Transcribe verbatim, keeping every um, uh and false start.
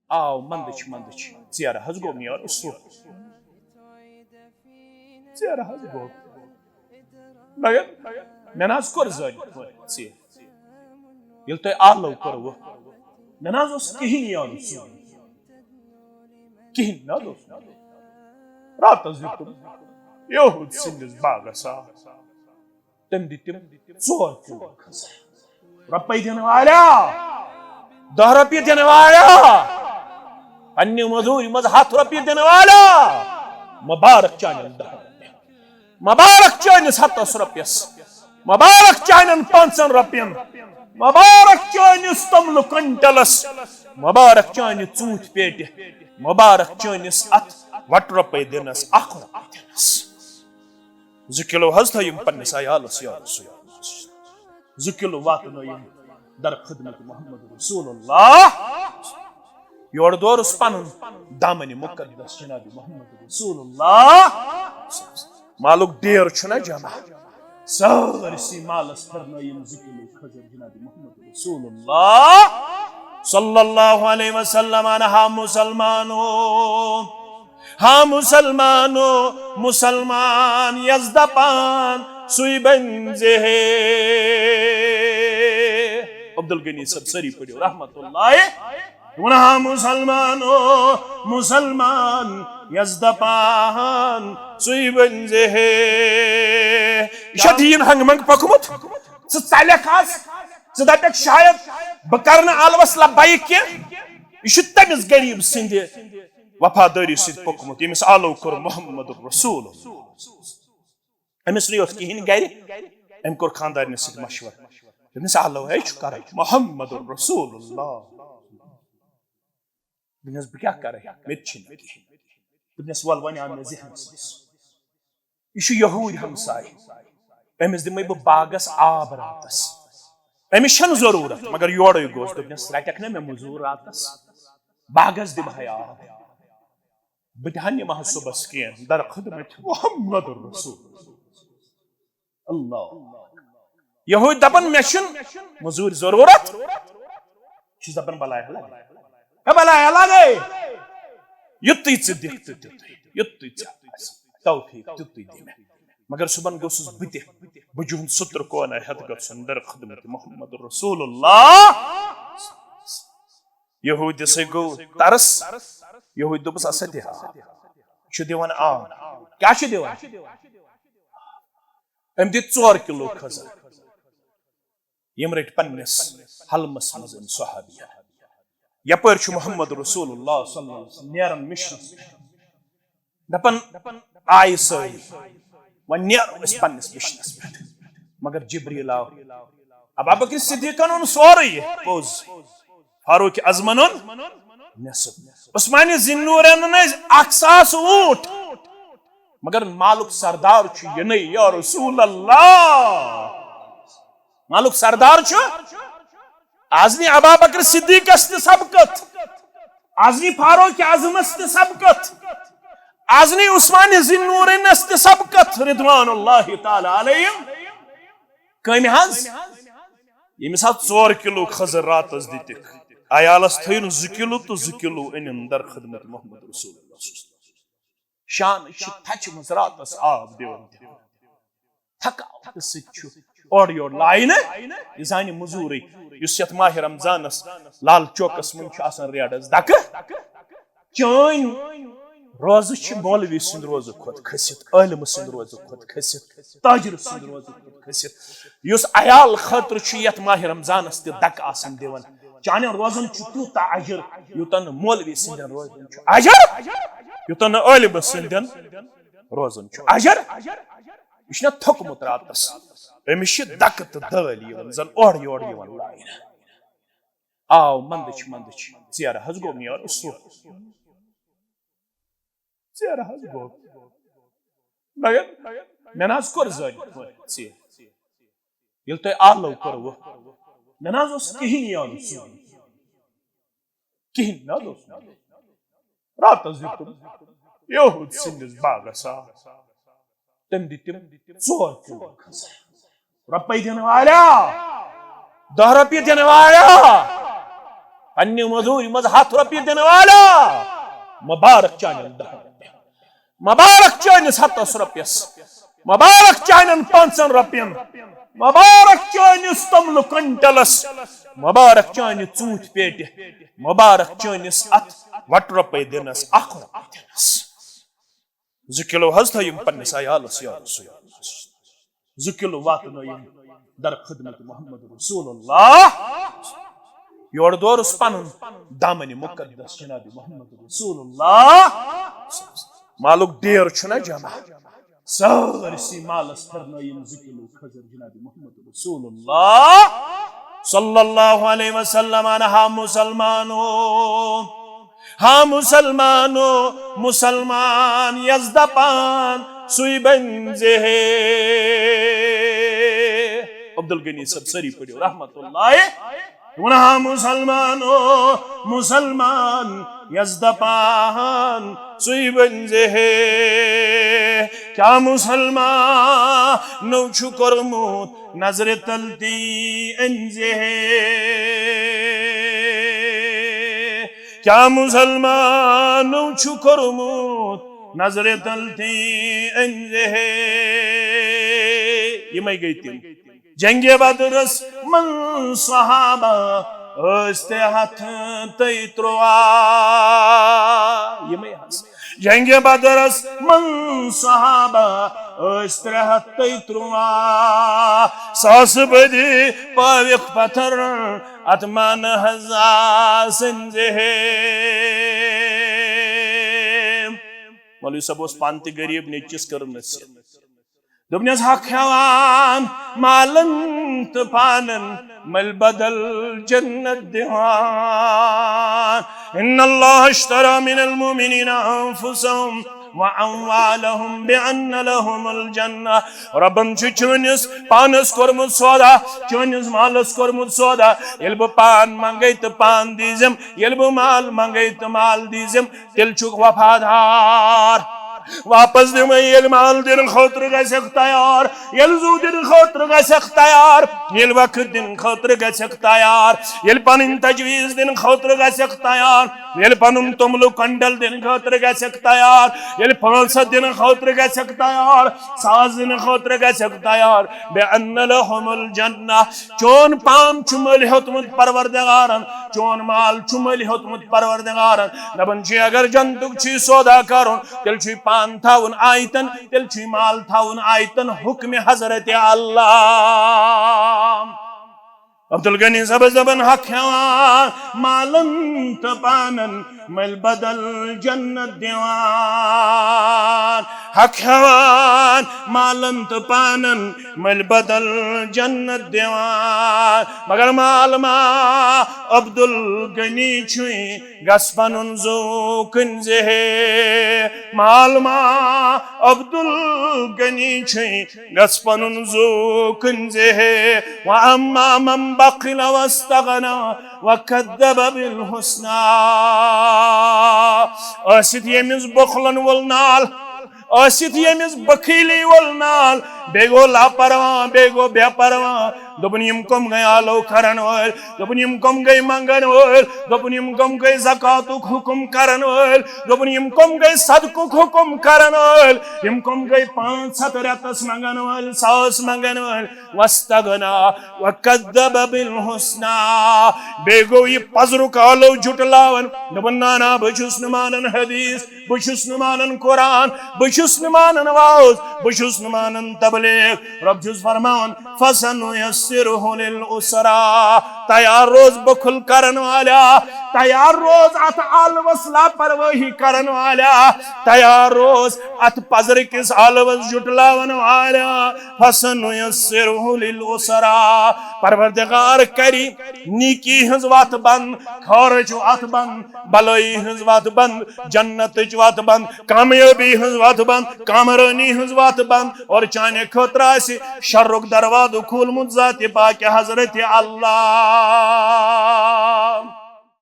آو مندٕچھ مندٕچھ، ژیرٕ حظ گوٚو میون سُہ۔ ژیرٕ حظ گوٚو۔ مگر مےٚ نہ حظ کوٚر زٲنِتھ پٲٹھۍ ژیر۔ ییٚلہِ تۄہہِ آلو کوٚروٕ، مےٚ نہ حظ اوس کِہیٖنۍ یارٕ سُہ۔ کِہیٖنۍ نہ حظ اوس۔ راتَس دیُتُم یہود سٕنٛدِس باغس آب۔ تٔمۍ دِتِم ژور کِلوٗ کھٔزٕر۔ رۄپَے دِنہٕ والیٛا، دَہ رۄپیہِ دِنہٕ والیٛا، پننہِ مٔزوٗرِ منٛز ہَتھ رۄپیہِ دِنہٕ والیٛا، مُبارک چانٮ۪ن دَہَن رۄپیَن، مُبارک چٲنِس ہَتَس رۄپیَس، مُبارک چانٮ۪ن پانٛژَن رۄپیَن، مُبارک چٲنِس توٚملہٕ کوینٹلَس، مُبارک چانہِ ژوٗنٛٹھۍ پیٹہِ، مُبارک چٲنِس اَتھ وَٹہٕ رۄپَے دِنَس، اَکھ رۄپَے دِنَس۔ زٕ کِلوٗ حظ تھٲیِم پننِس عیالس یا رسول اللہ۔ زٕ کِلوٗ واتنٲیِم در خدمت محمد رسول اللہ۔ یورٕ دورُس پنُن دامنِ مقدس جناب محمد رسول اللہ۔ مالُک ڈیر چھُنہ جمع، سٲرسٕے مالس پھِرنٲیِم زٕ کِلوٗ کھٔزٕر جناب محمد رسول اللہ صلی اللہ علیہ وسلم۔ انہا مسلمانو، ہاں مسلمانو، مسلمان یس دپان سُے بنزِ ہے۔ عبدالغنی صٲب سٲری پٔرِو رحمت اللہ۔ وَنہا مسلمانو، مسلمان یس دپان سُے بنزِ ہے۔ یہِ چھا دیٖن ہنٛگہٕ منٛگہٕ پوٚکمُت؟ ژٕ ژلکھ آز، ژٕ دپکھ شاید بہٕ کرٕ نہٕ آلوس لبیک کینٛہہ۔ یہِ چھُ تٔمِس غریٖب سٕنٛدِ وفادٲری سۭتۍ پوٚکمُت، ییٚمِس آلو کوٚر محمد رسول۔ أمِس نہٕ اوس کِہیٖنۍ گرِ، أمۍ کوٚر خانٛدارنہِ سۭتۍ مشورٕ، دوٚپنَس، آلو ہے چھُ کران محمد رسول اللہ۔ دوٚپنَس، بہٕ کیٛاہ کرٕ؟ مےٚ تہِ چھِنہٕ کِہیٖنۍ۔ دوٚپنَس، وَلہٕ وۄنۍ آو مےٚ ذہنَس منٛز، یہِ چھُ یہوٗدۍ ہمساے، أمِس دِمَے بہٕ باغَس آب راتَس، أمِس چھَنہٕ ضروٗرت، مگر یورَے گوٚژھ۔ دوٚپنَس، رَٹَکھ نا مےٚ مٔزوٗر راتَس، باغَس دِمہٕ ہَے آب۔ بہٕ تہِ ہا نِمہٕ ہا صُبحَس کینٛہہ در خدمت محمد رسول اللہ۔ یہوٗدۍ دَپان، مےٚ چھُنہٕ مٔزوٗرۍ ضروٗرت، چھُس دَپان، بَلاے ہا لَگے، ہے، بَلاے ہا لَگے، یُتُے ژٕ دِکھ تہٕ تیُتُے، یُتُے ژےٚ آسہِ توفیٖق، تیُتُے دِ مےٚ۔ مگر صُبحَن گوٚژھُس بہٕ تہِ، بہٕ جُہُنٛد سُترٕ کونہ ہٮ۪تھ گژھُن در خدمت محمد رسول اللہ۔ یہوٗدِسٕے گوٚو ترس۔ یہوٗدۍ دوٚپُس، ہسا دِ آب۔ چھُ دِوان آب۔ کیٛاہ چھُ دِوان؟ أمۍ دِتۍ ژور کِلوٗ کھٔزٕر۔ یِم رٔٹۍ پننِس حلمس منٛز أمۍ صحابیَن۔ یپٲرۍ چھُ محمد رسول اللہ صلی اللہ علیہ وسلم نیران مِشنَس پٮ۪ٹھ۔ دپان، آیہِ سٲری، وۄنۍ نیرو أسۍ پننِس مِشنَس پٮ۪ٹھ۔ مگر جبریل آو۔ ابابکر صدیقن اوٚن سورُے یہِ پوٚز۔ فاروق اعظمن اوٚن نصف۔ عثمان ذی النورینن ٲسۍ اکھ ساس اوٗنٹ۔ مگر مالُک سردار چھُ یِنَے یا رسول اللہ۔ مالُک سردار چھُ۔ از نی ابابکر صدیقس تہِ سبقت، از نی فاروق اعظمس تہِ سبقت، از نی عثمان ذی النورینس تہِ سبقت رضوان اللہ تعالی علیہم۔ کٔمۍ حظ؟ ییٚمِس حظ ژور کِلوٗ کھٔزٕر راتس دِتِکھ، عیالس تھٲیِن زٕ کِلوٗ تہٕ زٕ کِلوٗ أنِن در خدمت محمد رسول اللہ صلی اللہ علیہ وسلم۔ شان چھِ تھچہِ منٛز راتس آب دِوان دِوان۔ تھکاوٹہٕ سۭتۍ چھُ اورٕ یورٕ لاینہٕ یہِ زانہِ مٔزوٗرٕے، یُس یتھ ماہِ رمضانس لال چوکس منٛز چھُ آسان ریڈس دکہٕ۔ چٲنۍ روزٕ چھِ مولوی سٕنٛدِ روزٕ کھۄتہٕ کھٔسِتھ، عٲلمہٕ سٕنٛدِ روزٕ کھۄتہٕ کھٔسِتھ، تاجر سٕنٛدِ روزٕ کھۄتہٕ کھٔسِتھ۔ یُس عیال خٲطرٕ چھُ یتھ ماہِ رمضانس تہِ دکہٕ آسان دِوان، چانٮ۪ن روزن چھُ تیوٗتاہ اجر، یوٗتاہ نہٕ مولوی سٕنٛدٮ۪ن روزن چھُ اجر، یوٗتاہ نہٕ عٲلمہٕ سٕنٛدٮ۪ن روزن چھُ اجر۔ یہِ چھُنہ تھوٚکمُت راتس، أمِس چھِ دکہٕ تہٕ دٲلۍ یِوان زن اورٕ یورٕ یِوان لاینہٕ۔ آو مندٕچھ مندٕچھ، ژیرٕ حظ گوٚو میون سُہ۔ ژیرٕ حظ گوٚو۔ مگر مےٚ نہ حظ کوٚر زٲنِتھ پٲٹھۍ ژیر۔ ییٚلہِ تۄہہِ آلو کوٚروٕ، مےٚ نہ حظ اوس کِہیٖنۍ یارٕ سُہ۔ کِہیٖنۍ نہ حظ اوس۔ راتس دیُتُم یہود سٕنٛدِس باغس آب۔ تٔمۍ دِتِم ژور کِلوٗ کھٔزٕر۔ رۄپَے دِنہٕ والیٛا، دَہ رۄپیہِ دِنہٕ والیٛا، پننہِ مزوٗرِ منٛز ہتھ رۄپیہِ دِنہٕ والا، مبارک چانٮ۪ن دہن رۄپین، مبارک چٲنِس ہتس رۄپیس، مبارک چانٮ۪ن پانٛژن رۄپین، مبارک چٲنِس توٚملہٕ کوینٹلس، مبارک چٲنہِ ژوٗنٛٹھۍ پیٹہِ، مبارک چٲنِس اتھ وٹہٕ رۄپے دِنس، اکھ رۄپے دِنس۔ زٕ کِلوٗ حظ تھٲیِم پننِس عیالس یا رسول اللہ۔ زٕ کِلوٗ واتنٲیِم در خدمت محمد رسول اللہ۔ یورٕ دورُس پنُن دامنِ مقدس جناب محمد رسول اللہ۔ مالُک ڈیر چھُنہ جمع، سٲرسٕے مالس پھِرنٲیِم زٕ کِلوٗ کھٔزٕر جناب محمد رسول اللہ صلی اللہ علیہ وسلم۔ ہا مسلمانو، ہا مسلمانو، مسلمان یس دپان سُے بنزِ ہے۔ عبدالغنی صٲب سٲری پٔرِو رحمت اللہ۔ وَنہا مسلمانو، مسلمان یس دپان سُے بنزِ ہے۔ کیا مسلمانو چھُ کوٚرمُت نظرِ تل تی أنزِ ہے؟ کیا مسلمانو چھُ کوٚرمُت نظرِ تل تی أنزِ ہے؟ یِمے گٔے تِم۔ جنگِ بدرس منٛز صحابہ ٲسۍ ترٛےٚ ہتھ تہٕ تُرٛواہ۔ یِمے حظ۔ جنگِ بدرس منٛز صحابہ ٲسۍ ترٛےٚ ہتھ تہٕ تُرٛواہ۔ ساسہٕ بٔدی پٲوِکھ پتھر اتھ مانہٕ حظ آسنزِ ہے۔ مولوی صٲب اوس پانہٕ تہِ غریٖب، نیٚچوِس کٔر نصیحت۔ دوٚپنس، حق ہٮ۪وان مالن تہٕ پانن، مٔلۍ بدل جنت دِوان۔ ان اللہ اشتری من المؤمنین انفسہم واموالہم بان لہم الجنہ۔ رۄبن چھُ چٲنِس پانس کوٚرمُت سودا، چٲنِس مالس کوٚرمُت سودا۔ ییٚلہِ بہٕ پان منگے تہٕ پان دیٖزٮ۪م، ییٚلہِ بہٕ مال منگے تہٕ مال دیٖزٮ۪م، تیٚلہِ چھُکھ وفادار۔ واپس دِمے ییٚلہِ مال دِنہٕ خٲطرٕ گژھکھ تیار، ییٚلہِ زُو دِنہٕ خٲطرٕ گژھکھ تیار، ییٚلہِ وقت دِنہٕ خٲطرٕ گژھکھ تیار، ییٚلہِ پنٕنۍ تجویز دِنہٕ خٲطرٕ گژھکھ تیار، ییٚلہِ پنُن توٚملہٕ کوینٹل دِنہٕ خٲطرٕ گژھکھ تیار، ییٚلہِ پانٛژھ ہتھ دِنہٕ خٲطرٕ گژھکھ تیار، ساس دِنہٕ خٲطرٕ گژھکھ تیار، بِأَنَّ لَهُمُ الْجَنَّةَ، چون پان چھُ مٔلۍ ہیوٚتمُت پروردگارن، چون مال چھُ مٔلۍ ہیوٚتمُت پروردگارن۔ دپان چھُ، اگر جنتُک چھُے سودا کرُن، تیٚلہِ چھُے پان تھاوُن آیتن، تیٚلہِ چھُے مال تھاوُن آیتن، حکمِ حضرت اللہ۔ عبدالغنی صٲبس دپان، حق ہٮ۪وان مالن تہٕ پانن، مٔلۍ بدل جنت دِوان۔ حق ہٮ۪وان مالن تہٕ پانن، مٔلۍ بدل جنت دِوان۔ مگر مال ما عبدالغنی چھُے، گژھ پنُن زُو کٕنزِ ہے۔ مال ما عبدالغنی چھُے، گژھ پنُن زُو کٕنزِ ہے۔ وَأَمَّا مَنْ بَخِلَ وَاسْتَغْنَى وَكَذَّبَ بِالْحُسْنَى۔ ٲسِتھ ییٚمِس بخلن وول نال، ٲسِتھ ییٚمِس بخیلی وول نال، بیٚیہِ گوٚو لاپرواہ، بیٚیہِ گوٚو بے پرواہ۔ دوٚپُن، یِم کم گٔے آلو کرن وٲلۍ؟ دوٚپُن، یِم کم گٔے منگن وٲلۍ؟ دوٚپُن، یِم کم گٔے زکاتُک حکم کرن وٲلۍ؟ دوٚپُن، یِم کم گٔے صدقُک حکم کرن وٲلۍ؟ یِم کم گٔے پانٛژھ ہتھ رٮ۪تس منگن وٲلۍ، ساس منگن وٲلۍ؟ واستغنى وكذب بالحسنى۔ بیٚیہِ گوٚو یہِ پزرُک آلو جُٹلاوان۔ دوٚپُن، نہ، نہ، بہٕ چھُس نہٕ مانان حدیث، بہٕ چھُس نہٕ مانان قرآن، بہٕ چھُس نہٕ مانان واز، بہٕ چھُس نہٕ مانان تبلیغ۔ رۄب چھُس فرماوان، فسنيسره للعسرى۔ تیار روز بخل کرن والیا، تیار روز اتھ آلوس لاپرواہی کرن والیا، تیار روز اتھ پزرٕ کِس آلوس جُٹلاون والیا۔ فسنيسره للعسرى۔ پروردگار کری نیکی ہٕنٛز وتھ بند، خٲرٕچ وتھ بند، بلٲیی ہٕنٛز وتھ بند، جنتٕچ وتھ بند، کامیٲبی ہٕنٛز وتھ بند، کامرٲنی ہٕنٛز وتھ بند، اور چانہِ خٲطرٕ آسہِ شرُک دروازٕ کھوٗلمُت ذاتِ پاکِ حضرت اللہ۔